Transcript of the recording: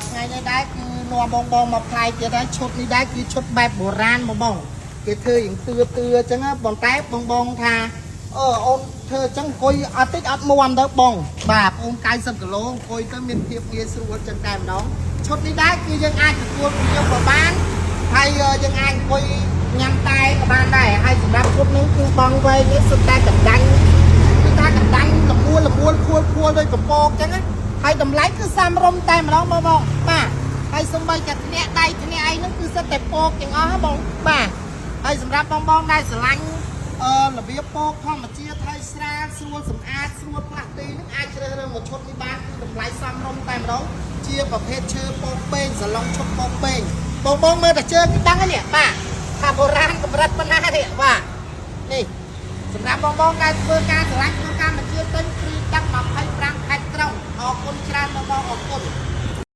ថ្ងៃនេះដែរគឺនាំបងបងមកផ្លាយទៀតហើយឈុតនេះដែរគឺឈុតបែបបុរាណបងបងគេធ្វើយ៉ាងទឿទឿអញ្ចឹងណាប៉ុន្តែបងបងថាអឺអូនធ្វើអញ្ចឹងអង្គុយអត់តិចអត់មួមទៅបងបាទបង90គីឡូអង្គុយទៅមានភាពងាយស្រួលអញ្ចឹងតែម្ដងឈុតនេះដែរគឺយើងអាចទទួលភ្ញៀវក៏បានហើយយើងអាចអង្គុយញ៉ាំតែក៏បានដែរហើយសម្រាប់ឈុតនេះគឺបងវែងនេះសុទ្ធតែកណ្ដាញ់គឺថាកណ្ដាញ់លមួលលមួលខួលខួលដូចកពកអញ្ចឹងណាហើយតម្លៃគឺសាមរុំតែម្ដងបងបងបាទហើយសំបីតែធ្នាក់ដៃធ្នាក់អីហ្នឹងគឺសិតតែពកទាំងអស់ហ៎បងបាទហើយសម្រាប់បងបងដែលស្រឡាញ់អឺរបៀបពកធម្មជាតិហើយស្រាលស្រួលសម្អាតស្រួលផ្លាស់ទីហ្នឹងអាចជ្រើសរើសមកឈុតនេះបានគឺតម្លៃសមរម្យតែម្ដងជាប្រភេទឈើពកពេងសាឡុងឈុតពកពេងបងបងមើលតែជើងគឺដឹងហើយនេះបាទថាបុរាណកម្រិតប៉ុណ្ណានេះបាទនេះសម្រាប់បងបងដែលធ្វើការស្រឡាញ់ក្នុងកម្មវិធីទិញព្រីទឹក25ខេត្តក្រុងអរគុណច្រើនបងបងអរគុណ។